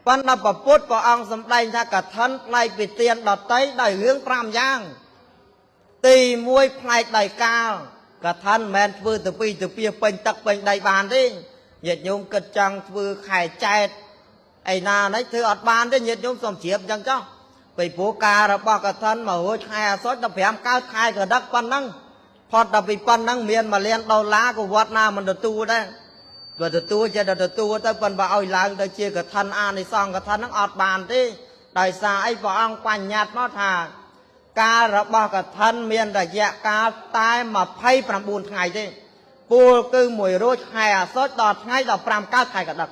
ប៉ុន្តែពពុទ្ធព្រះអង្គសម្ដែងថាកឋិនប្លែកពីទានដតីដោយរឿង5យ៉ាងទី1ប្លែកដោយកាលកឋិនមិនមែនធ្វើទៅពីទៅពីពេញទឹកពេញដីបានទេញាតិញោមគិតចង់ធ្វើខែចែកឯណានេះធ្វើអត់បានទេញាតិញោមសូមជ្រាបអញ្ចឹងចុះពីព្រោះការរបស់កឋិនមករួចខែអាសត់15កើតខែកដឹកប៉ុណ្ណឹងផុតដល់ពីប៉ុណ្ណឹងមាន1លានដុល្លារក៏វត្តណាមិនទទួលដែរបើទទួលចេះតែទទួលទៅប៉ុន្តែឲ្យឡើងទៅជាកឋិនអានិសង្សកឋិនហ្នឹងអត់បានទេដោយសារអីព្រះអង្គបញ្ញត្តិមកថាកាលរបស់កឋិនមានរយៈកាលតែ29ថ្ងៃទេពលគឺមួយរោចខែអាសត់ដល់ថ្ងៃ15កើតខែកដឹក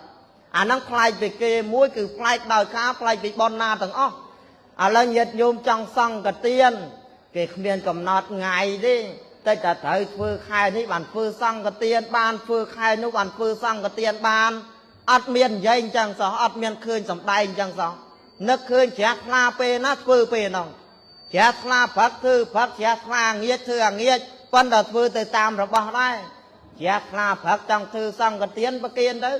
អាហ្នឹងប្លែកពីគេមួយគឺប្លែកដោយការប្លែកពីប៉ុនណាទាំងអស់ឥឡូវញាតិញោមចង់សង្កទានគេគ្មានកំណត់ថ្ងៃទេតែតែត្រូវធ្វើខែនេះបានធ្វើសង្កទានបានធ្វើខែនោះបានធ្វើសង្កទានបានអត់មាននិយាយអញ្ចឹងសោះអត់មានឃើញសំដែងអញ្ចឹងសោះនឹកឃើញជ្រះថ្លាពេលណាធ្វើពេលនោះជ្រះថ្លាព្រឹកធ្វើព្រឹកជ្រះថ្លាងាចធ្វើអាងាចប៉ុន្តែធ្វើទៅតាមរបស់ដែរជ្រះថ្លាព្រឹកចង់ធ្វើសង្កទានប្រគិនទៅ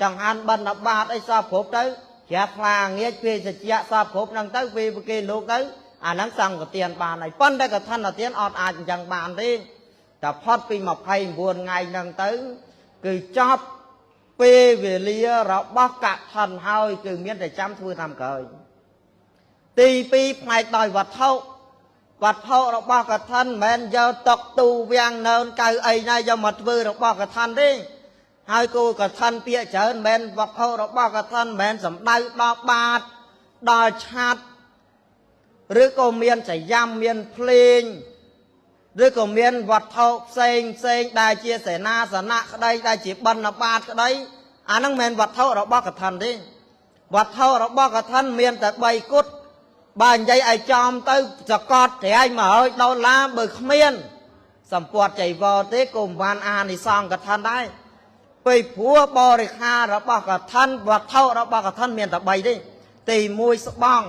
ចង់ហានបណ្ឌបាតអីសោះគ្រប់ទៅជ្រះថ្លាងាចភេសជ្ជៈសោះគ្រប់ហ្នឹងទៅពេលប្រគិនលោកទៅអាហ្នឹងសង្កទានបានហើយប៉ុន្តែកឋិនទានអត់អាចអញ្ចឹងបានទេតែផុតពី29ថ្ងៃហ្នឹងទៅគឺចប់ពេលវេលារបស់កឋិនហើយគឺមានតែចាំធ្វើតាមក្រោយទី2ផ្នែកដោយវត្ថុវត្ថុរបស់កឋិនមិនមែនយកតុកទូវាំងនឿនកៅអីណាយកមកធ្វើរបស់កឋិនទេហើយគោកឋិនពាក្យច្រើនមិនមែនវត្ថុរបស់កឋិនមិនមែនសំដៅដល់បាតដល់ឆាត់ឬក៏មានសយ៉ាំមានភ្លេងឬក៏មានវត្ថុផ្សេងផ្សេងដែលជាសេនាសនៈក្តីដែលជាបណ្ឌបាតក្តីអាហ្នឹងមិនមែនវត្ថុរបស់កឋិនទេវត្ថុរបស់កឋិនមានតែ3គត់បើនិយាយឲ្យចំទៅសកត់ត្រែង100ដុល្លារបើគ្មានសម្ពត់ចៃវរទេក៏មិនបានអានិសង្សកឋិនដែរពីព្រោះបរិខារបស់កឋិនវត្ថុរបស់កឋិនមានតែ3ទេទី1ស្បង់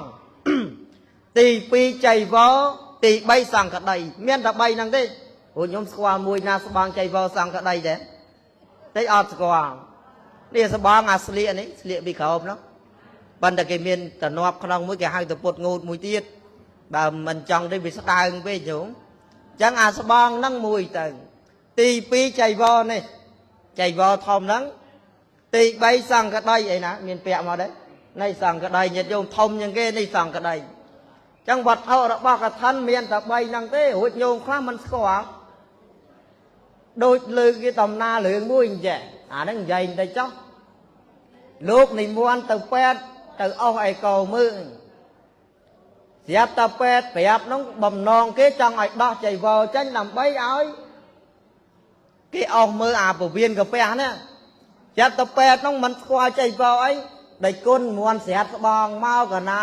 ទី2ចៃវរទី3សង្កដីមានតែ3ហ្នឹងទេព្រោះខ្ញុំស្គាល់មួយណាស្បង់ចៃវរសង្កដីទេតែអត់ស្គាល់នេះស្បង់អាស្លៀកនេះស្លៀកពីក្រោមនោះប៉ុន្តែគេមានតំណប់ក្នុងមួយគេហៅទៅពុតងូតមួយទៀតបើមិនចង់ទេវាស្ដើងពេកញោមអញ្ចឹងអាស្បង់ហ្នឹងមួយទៅទី2ចៃវរនេះចៃវរធំហ្នឹងទី3សង្កដីអីណាមានពាក់មកដែរនេះសង្កដីញាតិញោមធំជាងគេនេះសង្កដីចឹងវត្ថុរបស់កឋិនមានតែ3ហ្នឹងទេរួចញោមខ្លះមិនស្គាល់ដូចលើកគេតំណារឿងមួយអញ្ចឹងអាហ្នឹងនិយាយបន្តិចចុះលោកនិមន្តទៅពេទ្យទៅអស់ឯកោមើលស្រាប់តែពេទ្យប្រាប់នោះបំណងគេចង់ឲ្យដោះចៃវរចេញដើម្បីឲ្យគេអស់មើលអាពវៀនកាពះនេះស្រាប់តែពេទ្យនោះមិនស្គាល់ចៃវរអីដៃគុណមន់ស្រាប់ស្បងមកកណា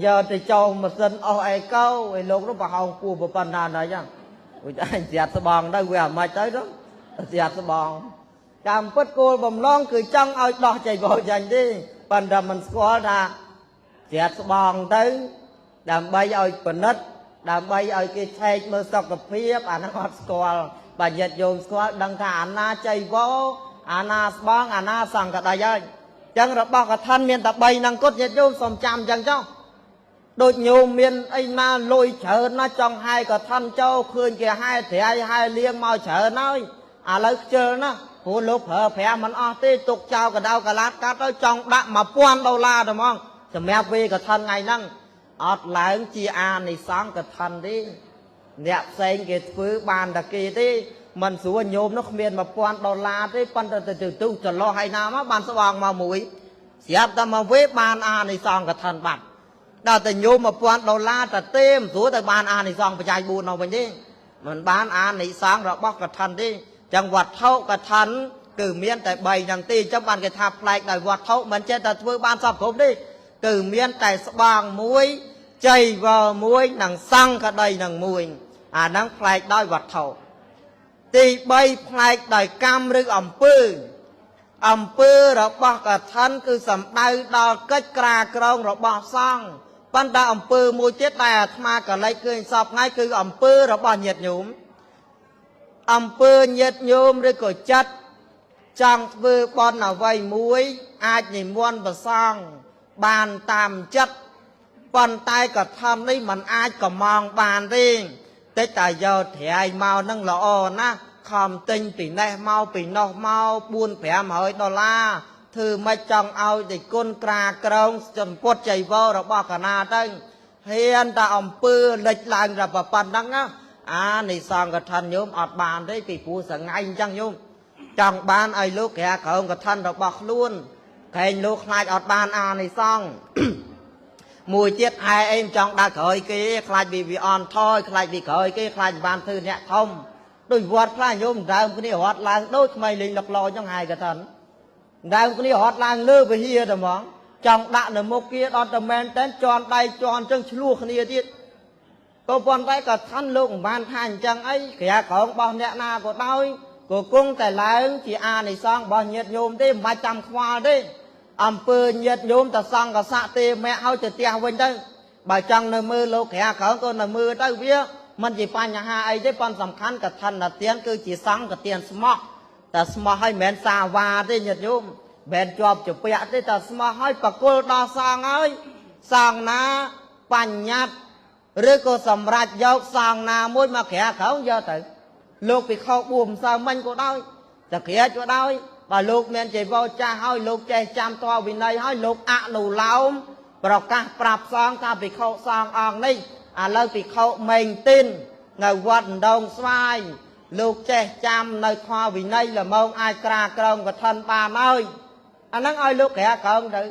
យកទៅចូលម៉ាស៊ីនអស់អេកូឯលោកនោះប្រហោងពោះប៉ុណ្ណាដល់ចឹងរួចអញស្រាប់ស្បងទៅវាអាម៉េចទៅនោះស្រាប់ស្បងតាមពិតគោលបំណងគឺចង់ឲ្យដោះចៃវរចាញ់ទេប៉ុន្តែមិនស្គាល់ថាស្រាប់ស្បងទៅដើម្បីឲ្យពិនិត្យដើម្បីឲ្យគេឆែកមើលសុខភាពអានោះអត់ស្គាល់បើញាតិញោមស្គាល់ដឹងថាអាណាចៃវរអាណាស្បងអាណាសង្កដីហើយចឹងរបស់កឋិនមានតែ3ហ្នឹងគត់ញាតិញោមសូមចាំចឹងចុះដូចញោមមានអីណាលុយច្រើនណាស់ចង់ហែកឋិនចូលឃើញគេហែត្រៃហែលៀងមកច្រើនហើយឥឡូវខ្ជិលណាស់ព្រោះលោកប្រើប្រាស់មិនអស់ទេទុកចោលកដៅកឡាតកាត់ទៅចង់ដាក់1000ដុល្លារទៅហ្មងសម្រាប់វេកឋិនថ្ងៃហ្នឹងអត់ឡើងជាអានិសង្សកឋិនទេអ្នកផ្សេងគេធ្វើបានតែគេទេមិនស្រួលញោមនោះគ្មាន1000ដុល្លារទេប៉ុន្តែទៅទូចន្លោះហើយណាមកបានស្បង់មកមួយស្រាប់តែមកវេបានអានិសង្សកឋិនបាត់ដល់តែញោម1000ដុល្លារតែទេមិនស្រួលទៅបានអានិសង្សបច្ច័យ4នោះវិញទេមិនបានអានិសង្សរបស់កឋិនទេចឹងវត្ថុកឋិនគឺមានតែ3ហ្នឹងទេចឹងបានគេថាប្លែកដោយវត្ថុមិនចេះតែធ្វើបានសពគ្រប់ទេគឺមានតែស្បង់មួយចៃវរមួយនិងសង្កដីនឹងមួយអាហ្នឹងប្លែកដោយវត្ថុទី3ប្លែកដោយកម្មឬអំពើអំពើរបស់កឋិនគឺសំដៅដល់កិច្ចក្រាក្រងរបស់សង្ឃប៉ុន្តែអំពើមួយទៀតដែលអាត្មាក៏លេចឃើញសពថ្ងៃគឺអំពើរបស់ញាតិញោមអំពើញាតិញោមឬក៏ចិត្ត ចង់ធ្វើបុណ្យអ្វីមួយអាចនិមន្តប្រសង់បានតាមចិត្តប៉ុន្តែកថានេះมันអាចកំងបានទេតិចតែយកត្រៃមកនឹងល្អណាស់ខំទិញពីនេះមកពីនោះមក4 500ដុល្លារធ្វើមិនចង់ឲ្យតែគុណក្រាក្រងសម្ពុតចៃវររបស់កណាទៅហ៊ានតែអំពើលិចឡើងដល់ប៉ុណ្ណឹងណាអានេះសង្កឋិនញោមអត់បានទេពីព្រោះសងៃអញ្ចឹងញោមចង់បានឲ្យលោកក្រាក្រងកឋិនរបស់ខ្លួនក្រែងលោកខ្លាចអត់បានអានិសង្ឃមួយទៀតឯអីមិនចង់ដើរក្រោយគេខ្លាចវាអន់ថយខ្លាចវាក្រោយគេខ្លាចបានធ្វើអ្នកធំដូចវត្តខ្លះញោមដើមគ្នារត់ឡើងដូចក្មេងលេងលុកលោអញ្ចឹងហើយកឋិនដើមគ្នារត់ឡើងលើវិហារតែហ្មងចង់ដាក់នៅមុខគេដល់តែមែនតែជន់ដៃជន់អញ្ចឹងឆ្លោះគ្នាទៀតក៏ប៉ុន្តែកឋិនលោកមិនបានថាអញ្ចឹងអីក្រាក្រងរបស់អ្នកណាក៏ដោយក៏គង់តែឡើងជាអានិសង្ឃរបស់ញាតិញោមទេមិនបាច់ចាំខ្វល់ទេអំពើញាតិញោមតសង្កសៈទេមៈឲ្យទៅផ្ទះវិញទៅបើចង់នៅមើលលោកក្រាក្រងក៏នៅមើលទៅវាមិនជាបញ្ហាអីទេប៉ុន្តែសំខាន់កឋិនទានគឺជាសង្ឃទានស្មោះតែស្មោះឲ្យមិនមែនសាវ៉ាទេញាតិញោមមិនជាប់ជាពាក់ទេតែស្មោះឲ្យបកុលដល់សង្ឃហើយសង្ឃណាបញ្ញត្តិឬក៏សម្រាប់យកសង្ឃណាមួយមកក្រាក្រងយកទៅលោកពិខុបួសម្សិលមិញក៏ដោយតែក្រាចក៏ដោយបើលោកមានចីវរចាស់ហើយលោកចេះចាំធម៌វិន័យហើយលោកអនុលោមប្រកាសប្រាប់សង្ឃថាភិក្ខុសង្ឃអង្គនេះឥឡូវភិក្ខុមេងទីននៅវត្តដងស្វាយលោកចេះចាំនៅធម៌វិន័យល្មងអាចក្រាក្រងកឋិនបានហើយអាហ្នឹងឲ្យលោកក្រាក្រងទៅ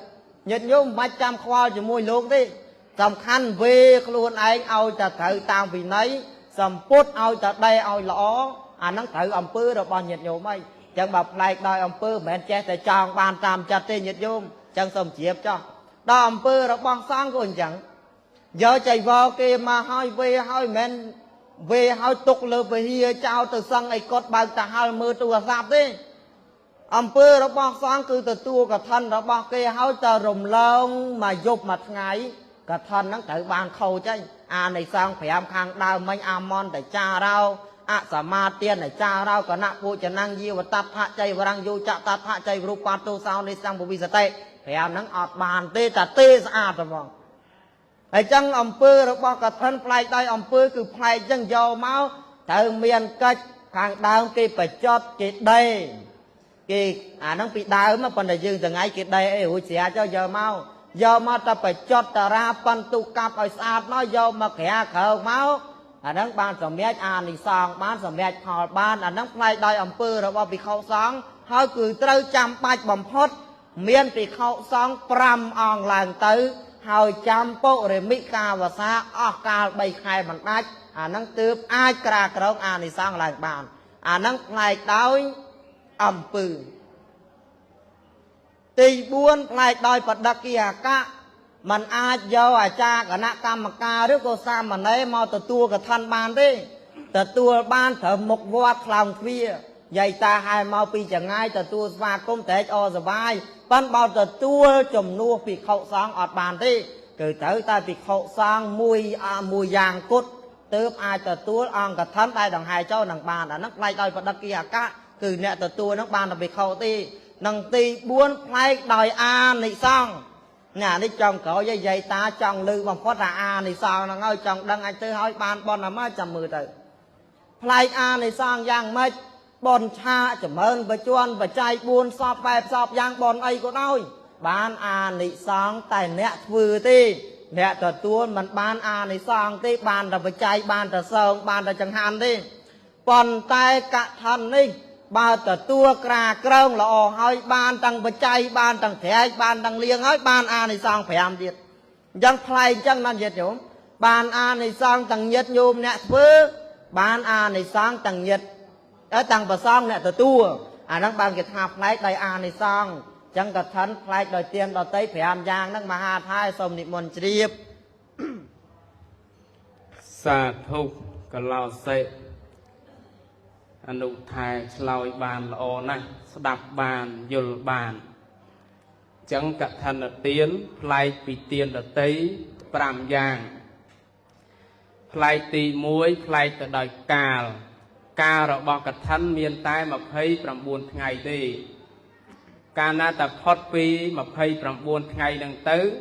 ញាតិញោមមិនបាច់ចាំខ្វល់ជាមួយលោកទេសំខាន់វេខ្លួនឯងឲ្យតែត្រូវតាមវិន័យសម្ពុតឲ្យតែដេឲ្យល្អអាហ្នឹងត្រូវអំពើរបស់ញាតិញោមហើយចឹងបើផ្លែកដោយអំពើមិនមែនចេះតែចង់បានតាមចិត្តទេញាតិញោមចឹងសូមជ្រាបចោះដល់អំពើរបស់សង្ឃក៏អញ្ចឹងយកចៃវរគេមកហើយវេហើយមិនមែនវេហើយទុកលើពហិចោលទៅសឹងអីគាត់បើកតាហល់មើលទូរស័ព្ទទេអំពើរបស់សង្ឃគឺទទួលកឋិនរបស់គេហើយតែរំលងមួយយប់មួយថ្ងៃកឋិនហ្នឹងត្រូវបានខូចហើយអានៃសង្ឃ5ខាងដើមមិញអាមន្តចារោអសមាទានចារោគណៈពុជនាំងយាវតដ្ឋចៃវរងយោចតដ្ឋចៃរូបាតុសោនិសង្ឃវិសតិ5ហ្នឹងអត់បានទេតាទេស្អាតហ្មងហើយចឹងអំពើរបស់កឋិនផ្លែកដោយអំពើគឺផ្លែកចឹងយកមកត្រូវមានកិច្ចខាងដើមគេបញ្ចត់គេដេគេអាហ្នឹងពីដើមប៉ុន្តែយើងថ្ងៃគេដេអីរួចស្រាចុះយកមកតែបញ្ចត់តារាបន្ទុកាប់ឲ្យស្អាតមកយកមកក្រាក្រោកមកអាហ្នឹងបានសម្រេចអានិសង្ឃបានសម្រេចផលបានអាហ្នឹងផ្លែកដោយអំពើរបស់ភិក្ខុសង្ឃហើយគឺត្រូវចាំបាច់បំផុតមានភិក្ខុសង្ឃ5អង្គឡើងទៅហើយចាំពុរិមិកាវសាអស់កាល3ខែមិនដាច់អាហ្នឹងទើបអាចក្រាក្រងអានិសង្ឃឡើងបានអាហ្នឹងផ្លែកដោយអំពើទី4ផ្លែកដោយបដកិអាកៈมันអាចយកអាចារ្យគណៈកម្មការឬក៏សាមណេរមកទទួលកឋិនបានទេទទួលបានត្រឹមមុខវត្តខ្លោងទ្វារយាយតាហែមកពីចងាយទទួលស្វាគមន៍ត្រេកអរសប្បាយប៉ុន្តែបើទទួលជំនួសភិក្ខុសង្ឃអត់បានទេគឺត្រូវតែភិក្ខុសង្ឃមួយយ៉ាងគត់ទើបអាចទទួលអង្គកឋិនដែលដង្ហែចូលនឹងបានអាហ្នឹងផ្លែកដោយបដកិអាកៈគឺអ្នកទទួលនឹងបានតែភិក្ខុទេនិងទី4ផ្លែកដោយអានិសង្ឃណានេះចង់ក្រោយយាយតាចង់លឺបំផុតថាអានិសង្ឃហ្នឹងហើយចង់ដឹងអាចទៅឲ្យបានបនអាមកចាំមើលទៅផ្លែកអានិសង្ឃយ៉ាងម៉េចបនឆាចម្រើនបច្ចន់បច្ច័យ4សពបែបសពយ៉ាងបនអីក៏ដោយបានអានិសង្ឃតែអ្នកធ្វើទេអ្នកទទួលមិនបានអានិសង្ឃទេបានតែបច្ច័យបានតែសងបានតែចង្ហាន់ទេប៉ុន្តែកឋិននេះបើទទួលក្រាក្រងល្អហើយបានទាំងបច្ច័យបានទាំងត្រែកបានទាំងលៀងហើយបានអានិសង្ឃ5ទៀតអញ្ចឹងផ្លែកអញ្ចឹងណាញាតិញោមបានអានិសង្ឃទាំងញាតិញោមអ្នកធ្វើបានអានិសង្ឃទាំងញាតិតាំងប្រសងអ្នកទទួលអាហ្នឹងបានគេថាផ្លែកដោយអានិសង្ឃអញ្ចឹងកឋិនផ្លែកដោយទានដតី5យ៉ាងហ្នឹងមហាថៃសូមនិមន្តជ្រាបសាធុកឡោសិអនុថែឆ្លើយបានល្អណាស់ស្ដាប់បានយល់បានអញ្ចឹងកឋិនទានផ្លែកពីទានដតី5យ៉ាងផ្លែកទី1ផ្លែកទៅដោយកាល ការរបស់កឋិនមានតែ29ថ្ងៃទេកាលណាតែផុតពី29ថ្ងៃហ្នឹងទៅ។